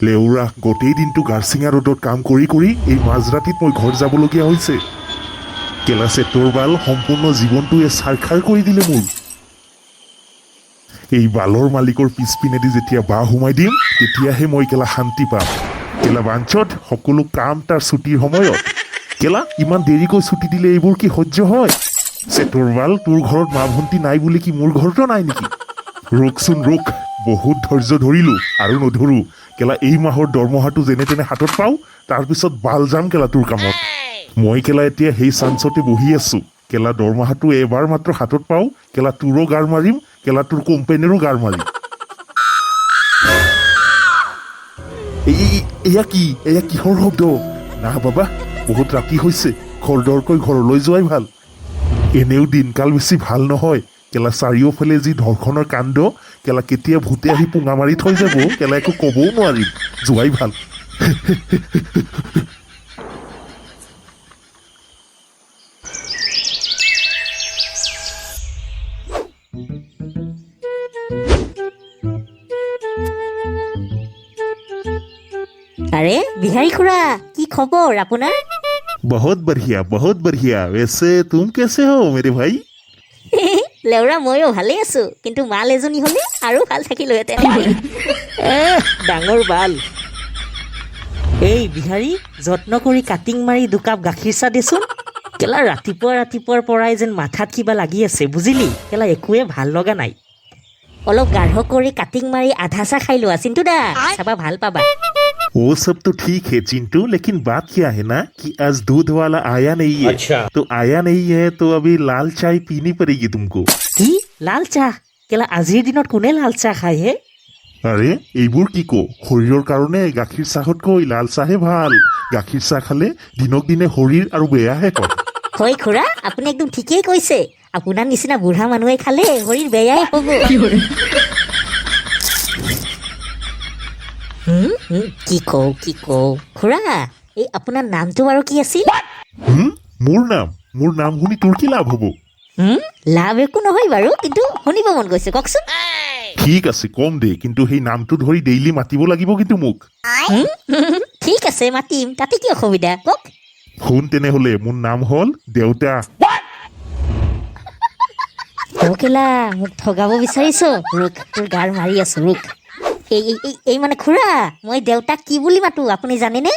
লেউৰা, গোটেই দিনটো গাৰচিঙা ৰ'দত কাম কৰি কৰি এই মাজৰাতিত মই ঘৰ যাবলগীয়া হৈছে। কেলা চেটৰ বাল, সম্পূৰ্ণ জীৱনটোৱে চাৰখাৰ কৰি দিলে মোৰ। এই বালৰ মালিকৰ পিছপিনেদি যেতিয়া বাঁহ সোমাই দিম, তেতিয়াহে মই কেলা শান্তি পাম। কেলা বাঞ্চত, সকলো কাম তাৰ ছুটিৰ সময়ত। কেলা ইমান দেৰিকৈ ছুটি দিলে এইবোৰ কি সহ্য হয়? চেটৰ বাল, তোৰ ঘৰত মা ভণ্টি নাই বুলি কি মোৰ ঘৰতো নাই নেকি? ৰখচোন ৰখ, বহুত ধৈৰ্য ধৰিলো, আৰু নধৰো। কেলা এই মাহৰ দৰমহাটো যেনে তেনে হাতত পাওঁ, তাৰপিছত বাল যাম কেলা তোৰ কামত। মই কেলা এতিয়া সেই চান্সতে বহি আছো। কেলা দৰমহাটো এবাৰ মাত্ৰ হাতত পাওঁ, কেলা তোৰো গাৰ মাৰিম, কেলা তোৰ কোম্পানীৰো গাৰ মাৰিম। এয়া কি? এয়া কিহৰ শব্দ? না বাবা, বহুত ৰাতি হৈছে, খৰধৰকৈ ঘৰলৈ যোৱাই ভাল। এনেও দিনকাল বেছি ভাল নহয়। কেলা চাৰিওফালে যি ধৰ্ষণৰ কাণ্ড, কেলা কেতিয়া ভূতে আহি পুঙা মাৰি থৈ যাব, কেলা একো ক'বও নোৱাৰিম। যোৱাই ভাল। আৰে বিহাৰী খুৰা, কি খবৰ আপোনাৰ? बहुत बढ़िया, बहुत बढ़िया। वैसे तुम कैसे हो मेरे भाई? লেউৰা, ময়ো ভালেই আছো, কিন্তু মাল এজনী হ'লে আৰু ভাল থাকিলোহেঁতেন। এহ, ডাঙৰ বাল। এই বিহাৰী, যত্ন কৰি কাটিং মাৰি দুকাপ গাখীৰ চাহ দেচোন। কেলা ৰাতিপুৱা ৰাতিপুৱাৰ পৰাই যেন মাথাত কিবা লাগি আছে, বুজিলি? কেলা একোৱে ভাল লগা নাই। অলপ গাঢ় কৰি কাটিং মাৰি আধা চাহ খাই লোৱা চিন্তু দা, চাবা ভাল পাবা। वो सब तो ठीक है चिंटू, लेकिन बात क्या है ना कि आज दूध वाला आया नहीं है। अच्छा। तो आया नहीं है तो अभी लाल चाय पीनी पड़ेगी तुमको। কি লাল চাহ? কেলা আজিৰ দিনত কোনে লাল চাহ খায় হে? আৰে এইবোৰ কি কো? শৰীৰৰ কাৰণে গাখীৰ চাহতকৈ লাল চাহে ভাল। গাখীৰ চাহ খালে দিনক দিনে শৰীৰ আৰু বেয়াহে হয়। হয় খুৰা, আপুনি একদম ঠিকেই কৈছে। আপোনাৰ নিচিনা বুঢ়া মানুহে খালে শৰীৰ বেয়াই হ'ব। হুম, হুম, কি কওঁ কি কওঁ খুৰা, এই আপোনাৰ নামটো বাৰু কি আছিল? হুম, মোৰ নাম? মোৰ নাম শুনি তোৰ কি লাভ হ'ব? লাভ একো নহয় বাৰু, কিন্তু শুনিব মন গৈছে, কওকচোন। ঠিক আছে, কম দে, কিন্তু সেই নামটো ধৰি ডেইলি মাতিব লাগিব কিন্তু মোক। হুম, ঠিক আছে, মাতিম, তাতে কি অসুবিধা, কওক। শুন তেনেহ'লে, মোৰ নাম হ'ল দেউতা। অ কেলা, মোক ঠগাব বিচাৰিছ? ৰুক, তোৰ গাৰ মাৰি আছো ৰুক। এই এই এই এই মানে খুৰা, মই দেউতাক কি বুলি মাতো আপুনি জানেনে?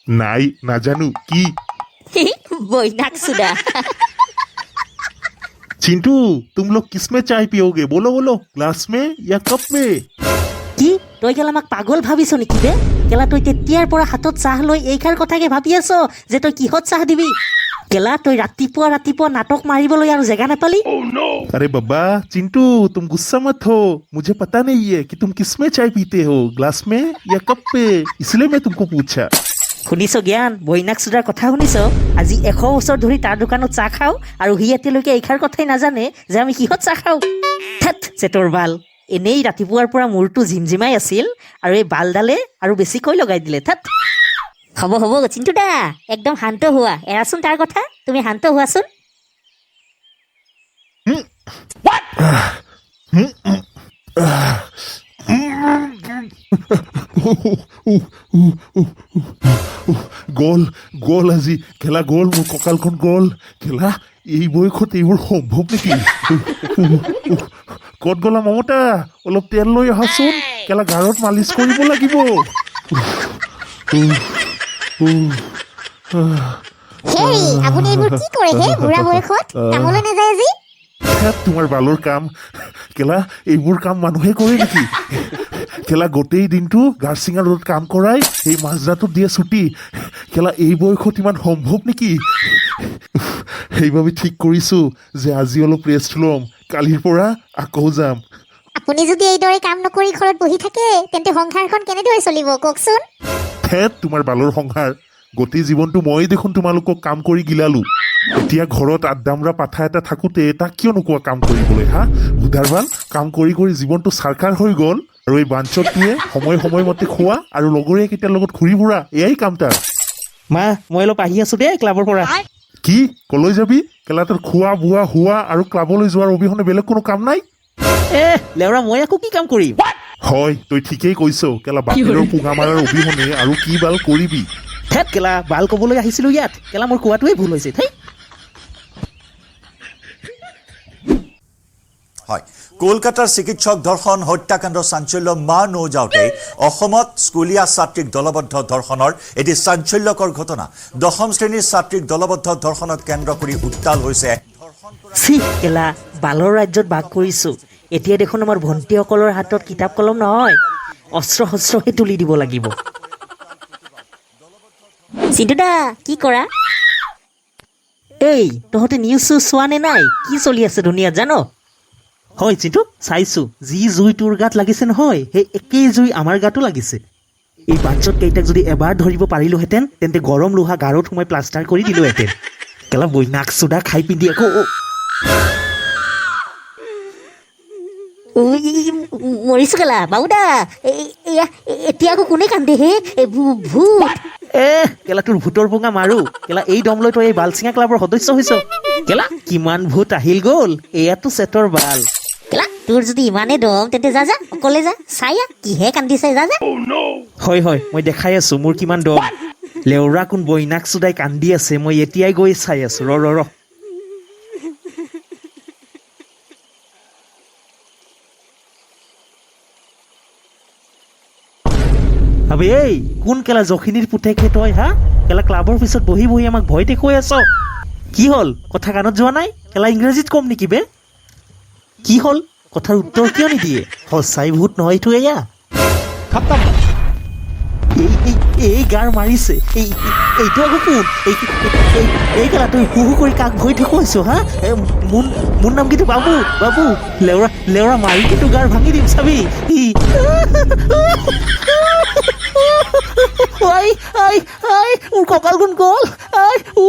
নাই, নাজানো। কি? বৈনাক চুদা। चिंटू, तुम लोग किसमें चाय पियोगे? बोलो बोलो, ग्लास में या कप में? কি তই কেলা আমাক পাগল ভাবিছ নেকি বে? কেলা তই তেতিয়াৰ পৰা হাতত চাহ লৈ এইষাৰ কথাকে ভাবি আছ যে তই কিহত চাহ দিবি? কেলা তই ৰাতিপুৱা ৰাতিপুৱা নাটক মাৰিবলৈ আৰু জেগা নাপালি? अरे बाबा चिंटू, तुम गुस्सा मत हो। मुझे पता नहीं है कि तुम किसमें चाय पीते हो, ग्लास में या कप पे, इसलिए मैं तुमको पूछा। শুনিছ জ্ঞান, বৈনাক চুদাৰ কথা শুনিছ? আজি 100 বছৰ ধৰি তাৰ দোকানত চাহ খাওঁ আৰু সি এতিয়ালৈকে এইষাৰ কথাই নাজানে যে আমি কিহত চাহ খাওঁ। থেত চেটৰ বাল, এনেই ৰাতিপুৱাৰ পৰা মূৰটো ঝিমঝিমাই আছিল আৰু এই বালডালে আৰু বেছিকৈ লগাই দিলে। থেত। হ'ব হ'ব চিন্তু দা, একদম শান্ত হোৱা, এৰাচোন তাৰ কথা, তুমি শান্ত হোৱাচোন। গ'ল গ'ল আজি খেলা গ'ল, মোৰ কঁকালখন গ'ল। খেলা এই বয়সত এইবোৰ সম্ভৱ নেকি? ক'ত গ'লা মমতা? অলপ তেল লৈ আহাচোন, কেলা গাৰত মালিচ কৰিব লাগিব। হেৰি, আপুনি এইবোৰ কি কৰে হে বুঢ়া বয়সত? কামলৈ নাযায় আজি? থেত, তোমাৰ বালৰ কাম। কেলা এইবোৰ কাম মানুহে কৰে নেকি? কেলা গোটেই দিনটো গাৰচিঙা ৰ'দত কাম কৰাই এই মাজৰাটোত দিয়ে ছুটি। কেলা এই বয়সত ইমান সম্ভৱ নেকি? সেইবাবে ঠিক কৰিছোঁ যে আজি অলপ ৰেষ্ট ল'ম, কালিৰ পৰা আকৌ যাম। আপুনি যদি এইদৰে কাম নকৰি ঘৰত বহি থাকে, তেন্তে সংসাৰখন কেনেদৰে চলিব কওকচোন? থেত তোমাৰ বালৰ সংসাৰ। গোটেই জীৱনটো মই দেখোন তোমালোকক কাম কৰি গিলালো। এতিয়া ঘৰত আড্ডামৰা পাঠা এটা থাকোঁতে তাক কিয় নোকোৱা কাম কৰিবলৈ? হা ভুধাৰ বাল, কাম কৰি কৰি জীৱনটো চাৰখাৰ হৈ গ'ল আৰু এই বাঞ্চতটোৱে সময় সময়মতে খোৱা আৰু লগৰীয়াকেইটাৰ লগত ঘূৰি ফুৰা, এয়াই কাম তাৰ। মা, মই অলপ আহি আছো দেই ক্লাবৰ পৰা। কি কলৈ যাবি? কেলা তোৰ খোৱা বোৱা শোৱা আৰু ক্লাবলৈ যোৱাৰ অবিহনে বেলেগ কোনো কাম নাই? এ লেউৰা, মই আকৌ কি কাম কৰিম? হয়, তই ঠিকেই কৈছ কেলা। বাপেৰৰ পুঙা মাৰাৰ অবিহনে আৰু কি বাল কৰিবি? থেত কেলা, বাল ক'বলৈ আহিছিলো ইয়াত। কেলা, মোৰ কোৱাটোৱেই ভুল হৈছে, ধেই। হয়, কলকাতাৰ চিকিৎসক ধৰ্ষণ হত্যাকাণ্ডৰ চাঞ্চল্য মাৰ নৌযাওঁতেই অসমত স্কুলীয়া ছাত্ৰীক দলবদ্ধ ধৰ্ষণৰ এটি চাঞ্চল্যকৰ ঘটনা। দশম শ্ৰেণীৰ ছাত্ৰীক দলবদ্ধ ধৰ্ষণক কেন্দ্ৰ কৰি উত্তাল হৈছে। চি কেলা, বালৰ ৰাজ্যত বাস কৰিছোঁ। এতিয়া দেখোন আমাৰ ভণ্টিসকলৰ হাতত কিতাপ কলম নহয়, অস্ত্ৰ শস্ত্ৰহে তুলি দিব লাগিব। চিন্টুদা, কি কৰা? এই, তহঁতে নিউজ চিউজ চোৱা নে নাই? কি চলি আছে দুনিয়াত জান? হয় চিন্তু, চাইছোঁ। যি জুই তোৰ গাত লাগিছে নহয়, সেই একেই জুই আমাৰ গাতো লাগিছে। এই বাঞ্চত কেইটাক যদি এবাৰ ধৰিব পাৰিলোহেঁতেন, তেন্তে গৰম লোহা গাৰত সোমাই প্লাষ্টাৰ কৰি দিলোহেঁতেন। কেলা বৈনাক চুদা খাই পিন্ধি আকৌ উই, মৰিছো কেলা। বাবুদা, এয়া এতিয়া আকৌ কোনে কান্দে হে? এই ভূত? এ কেলা, তোৰ ভূতৰ পোঙা মাৰো। কেলা, এই দম লৈ তই এই বালচিঙা ক্লাবৰ সদস্য হৈছ? কেলা, কিমান ভূত আহিল গ'ল, এয়াতো চেটৰ বাল। কেলা, তোৰ যদি ইমানেই দম, তেন্তে যা যা, অকলে যা, চাই আহ কিহে কান্দিছে, যা যা। হয় হয়, মই দেখাই আছো মোৰ কিমান দম। লেউৰা কোন বৈনাক চুদাই কান্দি আছে, মই এতিয়াই গৈ চাই আছো, ৰ ৰ ৰ। আবে এই, কোন কেলা জখিনীৰ পুতেকহে তই হা? কেলা, ক্লাবৰ পিছত বহি বহি আমাক ভয় দেখুৱাই আছ? কি হ'ল, কথা কাণত যোৱা নাই? কেলা, ইংৰাজীত ক'ম নেকি বে? কি হ'ল, কথাৰ উত্তৰ কিয় নিদিয়ে? সঁচাই ভূত নহয়তো এয়া। এই এই এই, গাৰ মাৰিছে। এই এইটো আকৌ কোন? এই এই এই কেলা, তই হু হু কৰি কাক ভয় দেখুৱাইছ হা? এ, মোৰ নাম কিন্তু বাবু, বাবু। লেউৰা লেউৰা, মাৰি কিন্তু গাৰ ভাঙি দিম, চাবি। ই I I I, মোৰ কঁকালখন গ'ল। I উ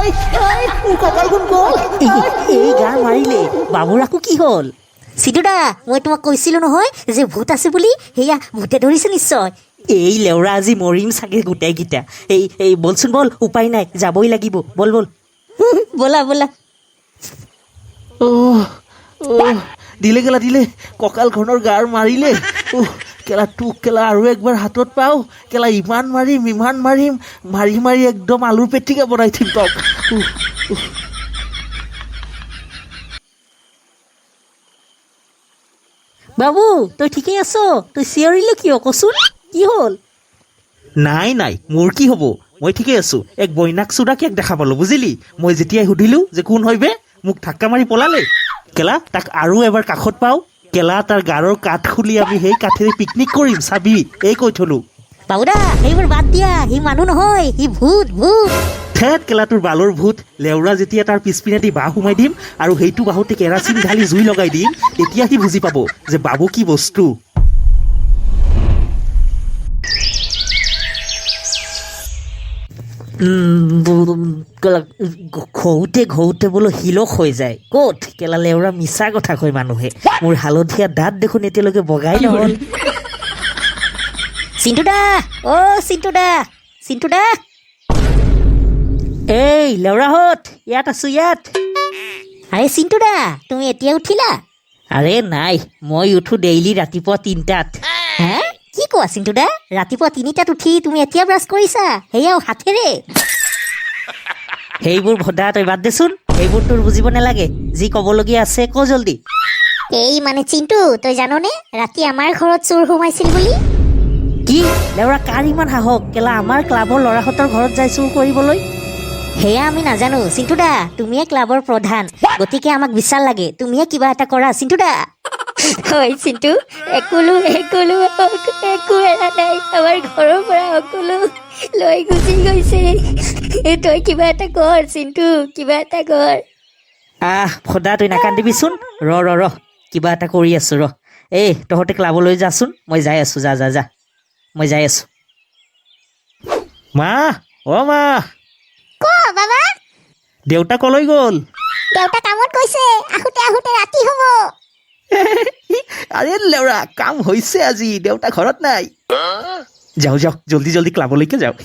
I I, মোৰ কঁকালখন গ'ল। এই এই, গাৰ মাৰিলে। বাবুৰ আকৌ কি হ'ল? চিন্টুদা, মই তোমাক কৈছিলো নহয় যে ভূত আছে বুলি, সেয়া ভূতে ধৰিছে নিশ্চয়। এই লেউৰা, আজি মৰিম চাগে গোটেইকেইটা। এই এই, বলচোন বল, উপায় নাই, যাবই লাগিব, বল বল। ব'লা ব'লা। অহ অহ, দিলে কেলা, দিলে, কঁকালখনৰ গাৰ মাৰিলে। অহ কেলা, তোক কেলা আৰু একবাৰ হাতত পাওঁ কেলা, ইমান মাৰিম, ইমান মাৰিম, মাৰি মাৰি একদম আলুৰ পেটিকা বনাই থিম তক। উহ, উহ। বাবু, তই ঠিকেই আছ? তই চিঞৰিলি কিয়, কচোন, কি হ'ল? নাই নাই, মোৰ কি হ'ব, মই ঠিকেই আছো। এক বৈনাক চুদাক এক দেখা পালো, বুজিলি? মই যেতিয়াই সুধিলো যে কোন হয় বে, মোক ধাক্কা মাৰি পলালে। কেলা, তাক আৰু এবাৰ কাষত পাওঁ কেলা, তাৰ গাৰৰ কাঠ খুলি আমি সেই কাঠেৰে পিকনিক কৰিম, চাবি, এই কৈ থলো। বাবুদা, সেইবোৰ বাদ দিয়া, সি মানুহ নহয়, সি ভূত, ভূত। থেত কেলা, তোৰ বালৰ ভূত। লেউৰা, যেতিয়া তাৰ পিছপিনেদি বাঁহ সোমাই দিম আৰু সেইটো বাঁহতে কেৰাচিন ঢালি জুই লগাই দিম, তেতিয়া সি বুজি পাব যে বাবু কি বস্তু। কেলা, ঘৌতে ঘৌতে বোলো শিলক হৈ যায় ক'ত। কেলা লেউৰা, মিছা কথা কয় মানুহে। মোৰ হালধীয়া দাঁত দেখোন এতিয়ালৈকে বগাই নহ'ল। চিন্টুদা, অ' চিন্টুদা, চিন্টুদা। এই লেউৰাহঁত, ইয়াত আছো, ইয়াত। আৰে চিন্টুদা, তুমি এতিয়া উঠিলা? আৰে নাই, মই উঠো ডেইলি ৰাতিপুৱা 3টাত। হে, কি কোৱা চিন্টুদা? ৰাতিপুৱা 3টাত উঠি তুমি এতিয়া ব্ৰাছ কৰিছা, সেয়াও হাতেৰে? সেইবোৰ ভদা তই বাদ দেচোন, সেইবোৰ তোৰ বুজিব নালাগে। যি ক'বলগীয়া আছে ক জল্দি। এই মানে চিন্টু, তই জাননে ৰাতি আমাৰ ঘৰত চোৰ সোমাইছিল বুলি? কি লেউৰা, কাৰ ইমান সাহস কেলা আমাৰ ক্লাবৰ ল'ৰাহঁতৰ ঘৰত যাই চুৰ কৰিবলৈ? সেয়া আমি নাজানো চিন্টুদা, তুমিয়ে ক্লাবৰ প্ৰধান, গতিকে আমাক বিচাৰ লাগে, তুমিয়ে কিবা এটা কৰা চিন্টুদা। হয় চিন্তু, একোলো একোলো একো এৰা নাই, আমাৰ ঘৰৰ পৰা সকলো লৈ গুচি গৈছে। তই কিবা এটা কৰ চিন্তু, কিবা এটা কৰ। আহ ভদা, তই নাকান্দিবিচোন, ৰ ৰ ৰ, কিবা এটা কৰি আছো ৰ। এই, তহঁতে ক্লাবলৈ যাচোন, মই যাই আছো, যা যা যা, মই যাই আছো। মা, অ মা। ক বাবা। দেউতা কলৈ গ'ল? দেউতা কামত গৈছে, আহোঁতে আহোঁতে ৰাতি হ'ব। আৰে লেউৰা, কাম হৈছে আজি, দেউতা ঘৰত নাই। যাওঁ যাওঁ, জল্দি জল্দি ক্লাবলৈকে যাওঁ।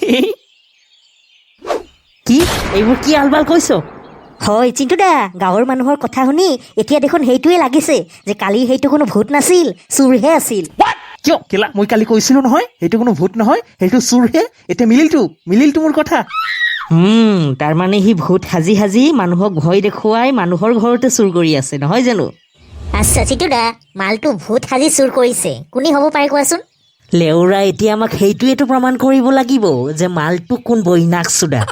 কি এইবোৰ কি আলবাল কৈছ? হয় চিন্তু দা, গাঁৱৰ মানুহৰ কথা শুনি এতিয়া দেখোন সেইটোৱে লাগিছে যে কালি সেইটো কোনো ভূত নাছিল, চোৰহে আছিল। কিয় কেলা, মই কালি কৈছিলো নহয় সেইটো কোনো ভূত নহয়, সেইটো চোৰহে। এতিয়া মিলিলটো মোৰ কথা। তাৰমানে সি ভূত সাজি সাজি মানুহক ভয় দেখুৱাই মানুহৰ ঘৰতে চুৰ কৰি আছে নহয় জানো? আচ্ছা চিন্তু দা, মালটো ভূত সাজি চুৰ কৰিছে, কোনে হ'ব পাৰে কোৱাচোন? লেউৰা, এতিয়া আমাক সেইটোৱেতো প্ৰমাণ কৰিব লাগিব যে মালটো কোন বৈনাক চুদা।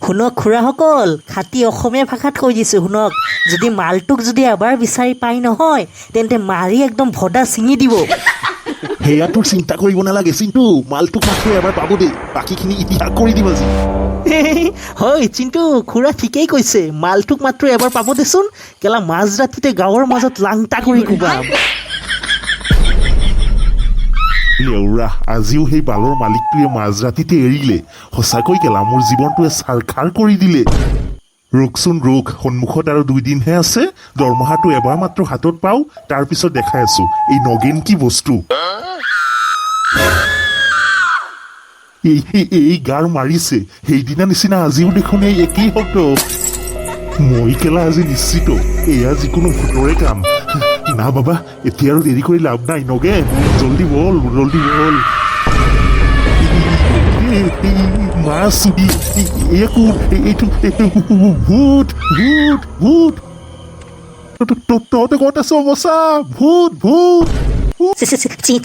শুনক খুৰাসকল, খাটি অসমীয়া ভাষাত কৈ দিছোঁ শুনক, যদি মালটোক যদি এবাৰ বিচাৰি পাই নহয় তেন্তে মাৰি একদম ভদা ছিঙি দিব। সেয়া তোৰ চিন্তা কৰিব নালাগে চিন্তু, মালটোক মাত্ৰ এবাৰ পাব দেই, বাকীখিনি ইতিহাস কৰি দিম আজি। হয় চিন্তু, খুৰা ঠিকেই কৈছে, মালটোক মাত্ৰ এবাৰ পাব দেচোন, কেলা মাজৰাতিতে গাঁৱৰ মাজত লাংটা কৰি কোবাম। লেউৰা, আজিও সেই বালৰ মালিকটোৱে মাজৰাতিতে এৰিলে। সঁচাকৈ কেলা মোৰ জীৱনটোৱে চাৰখাৰ কৰি দিলে। ৰখচোন ৰখ, সন্মুখত আৰু দুইদিনহে আছে, দৰমহাটো এবাৰ মাত্ৰ হাতত পাওঁ, তাৰপিছত দেখাই আছো এই নগেন কি বস্তু। এই গাৰ মাৰিছে, সেইদিনা নিচিনা আজিও দেখোন এই একেই শব্দ। মই কেলা আজি নিশ্চিত এয়া যিকোনো ভূতৰে কাম। না বাবা, এতিয়া আৰু দেৰি কৰি লাভ নাই, নগেন জলদি বল, জলদি বল। মা চুদি, এয়া কোন? এইটো ভূত, ভূত, ভূত। তহঁতে ক'ত আছ মচা? ভূত, ভূত।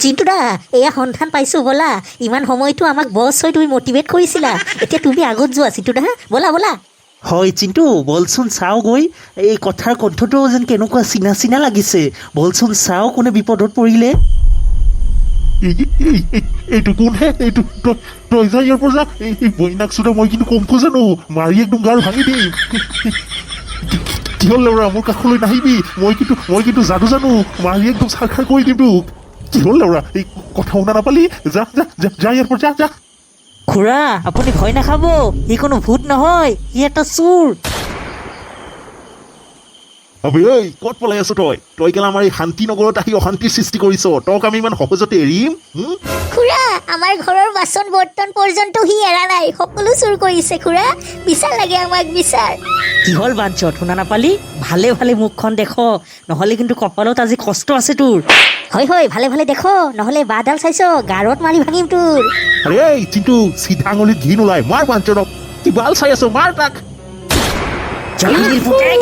চিন্তু দা, এয়া সন্ধান পাইছো ব'লা। ইমান সময়তো আমাক বছ হৈ তুমি মটিভেট কৰিছিলা, এতিয়া তুমি আগত যোৱা চিন্তু দা, ব'লা ব'লা। হয় চিন্তু, বলচোন চাওঁ গৈ, এই কথাৰ কণ্ঠটো যেন কেনেকুৱা চিনা চিনা লাগিছে। বলচোন চাওঁ কোনে বিপদত পৰিলে। এইটো কোনহে? এইটো তই যা ইয়াৰ পৰা যা। এই বৈনাক চোদা, মই কিন্তু কমকৈ জানো, মাৰি একদম গাৰ ভাঙি দিম। কি হ'ল ল'ৰা, মোৰ কাষলৈ নাহিবি, মই কিন্তু যাদু জানো, মাৰি একদম চাৰখাৰ কৰি দিম তোক। কি হ'ল ল'ৰা, এই কথা শুনা নাপালি? যা যা যা, যা ইয়াৰ পৰা, যা যা। খুৰা, আপুনি ভয় নাখাব, সি কোনো ভূত নহয়, সি এটা চোৰ। আবে ঐ, ক'ত পলাই আছ তই? তই কেলা আমাৰ এই শান্তি নগৰত আহি অশান্তিৰ সৃষ্টি কৰিছ, তক আমি ইমান সহজতে এৰিম? খুৰা, আমাৰ ঘৰৰ বাচন বৰ্তন পৰ্যন্ত সি এৰা নাই, সকলো চুৰ কৰিছে খুৰা। বিচাৰ লাগে আমাক, বিচাৰ। কি হ'ল বাঞ্চত, শুনা নাপালি? ভালে ভালে মুখখন দেখ, নহ'লে কিন্তু কপালত আজি কষ্ট আছে তোৰ। হয় হয়, ভালে ভালে দেখ, নহ'লে বাঁহডাল চাইছ, গাৰত মাৰি ভাঙিম তোৰ। আৰে এই চিন্তু, চিধা আঙুলিত ঘি নোলায়, মাৰ বাঞ্চনক। কি বাল চাই আছ, মাৰ তাক। জঙ্গিৰ পুতেক।